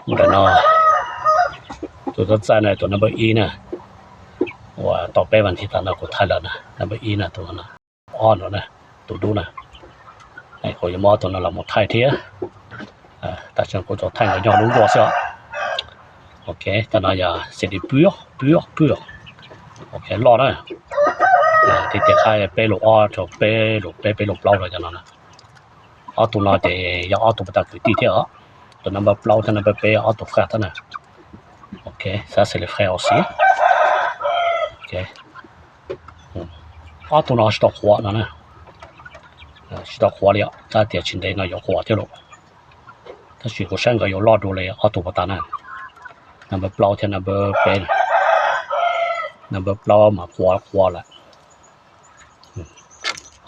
Ntawm no tus txaj txaij na, tus number ib na, uas tau peb vas thiv tas no kuv thaij lawm na, number ib na, tus ob no na, tus dub na. Kuv yuav muab ob tug no los mus thaij thiab. Tam sim no kuv tsuas thaij nkawd nyob lub nkuaj xwb os. Ok, cov no yog C D pure, pure, pure. Ok, loj na. Tiag tiag qab peb lus ob rau peb lus peb, peb lus plaub rau cov no na. Ob tug no ces yog ob tug pas tas kwv tij thiab os. Tus number plaub thiab number peb ob tug faj thiab na. Ok, ça c'est le frère aussi. Ok, ob tug no tsis tau qhuav no na. Tsis tau qhuav li os, tab tias tsis ntev no yuav qhuav thiab lauj. Tab sis kuv saib nkawd yuav loj dua li ob tug pas tas na. Number plaub thiab number peb, number plaub mas qhuav qhuav lawm.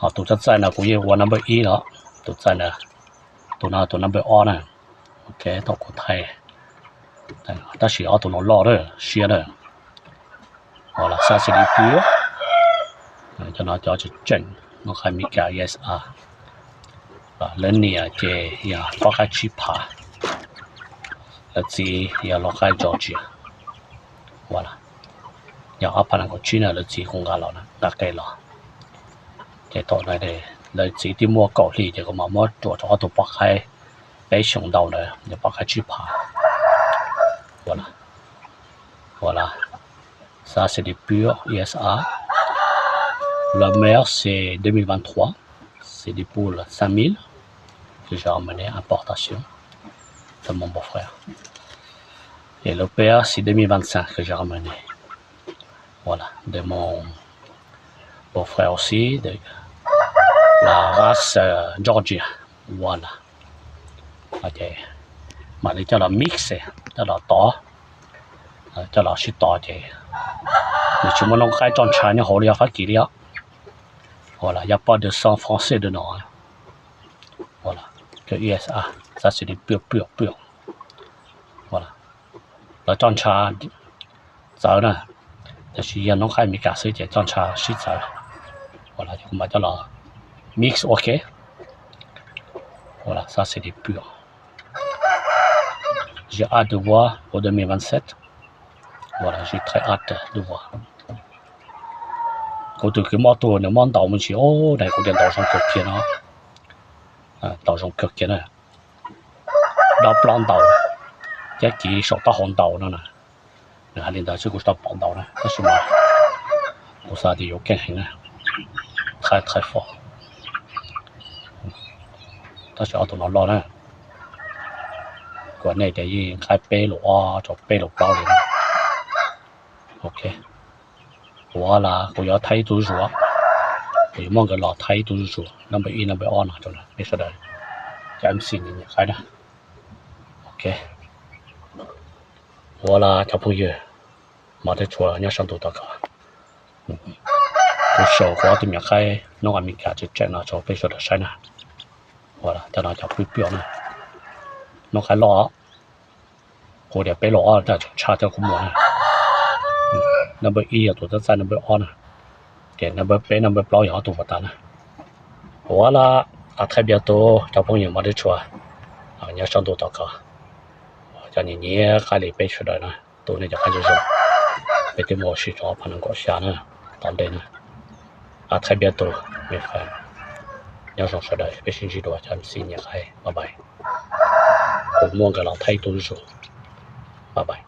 Ho tus txaj txaij no kuv yeej ua number ib los, tus txaij na, tus no tus number ob na. Ok, tau kuv thaij, tab sis ob tug no loj lawm siab lawm. Ua las xab xi li pub, cov no cov tseem tseem Noob Qab Amelikas U S A. Lawv niam ces yog pob qaib tsib phav, lawv txiv yog lau qaib Georgia. Ua las, yog ob phav nees nkaum tsib na lawv txiv kuj nqa los, nqa qe los. Ces thaum ntawd lawv txiv twb muaj kaum hli ces kuv mam muab ruam rau ob tug pob qaib peb xyoos ntau ntawd yog pob qaib tsib phav. Ua las, ua las, ça c'est des purs U S A. Le meilleur c'est deux mille vingt-trois, c'est des poules cinq mille que j'ai ramené importation de mon beau-frère. Et le père c'est deux mille vingt-cinq que j'ai ramené. Voilà, de mon beau-frère aussi, de la race, euh, Georgia. Voilà. Ces mam li coj los mix, coj los tov, coj los sib tov ces nws tsis muaj noob qaib tso ntsha nyob hauv li yog Fab Kis li os. Voilà, il y a pas de sang français dedans. Voilà, que U S A, ça c'est des purs, purs, purs. Voilà. Lawv tso ntsha txawv na, tab sis yog noob qaib Amelikas xwb ces tso ntsha sib txawv. Ua las ces kuv mam coj los mix ua ke. Ua las, ça c'est des purs. J'ai hâte de voir pour deux mille vingt-sept. Voilà, j'ai très hâte de voir. Kuv tus kwv mob tuag nws mob ntaus me ntsis, o, nws kuv tias ntaus zoo kawg kiag no, ntaus zoo kawg kiag na. Dob plaub ntaus, cab kiv saum taub hau ntaus no na. Nws hais li ntawd xwb kuv tsis tau pom ntaus na, tab sis mas kuv xav tias yuav keej heev na. Très très fort. Tab sis ob tug no loj na. Kuv nej tias yeej nqaij peb lus ob rau peb lus plaub li na. Ok, ua las kuv yuav thaij ib tug zuj zus, kuv yuav muab nkawd los thaij ib tug zuj zus, number ib number ob no rau peb sawv daws cov M C nyiam nyiam qaib na. Ok, ua las cov phooj ywg, hmov thiab tshua nyob saum ntuj tom kawg. Kuv show kuv ob tug me nyuam qaib noob Amelikas tseem tseem no rau peb sawv daws saib na. Ua las cov no cov pwj pwj na, noob qaib loj. Kuv tias peb lus ob tseem tshaj thiab kuv muag na. Number ib yog tus txaj txaij number ob na, ces number peb number plaub yog ob tug pas tas na. Ua las, à très bientôt cov phooj ywg hmov thiab tshua nyob saum ntuj tom kawg, cov nyiam nyiam qaib li peb sawv daws na, tus nej cov qaib zoo zoo, peb twb muaj ua si rau ob phav nees nkaum xya na, tom ntej na. À très bientôt, nyob zoo sawv daws, peb sib ntsib dua cov M C nyiam qaib, bye bye. Kuv muab nkawd los thaij ib tug zuj zus, bye bye.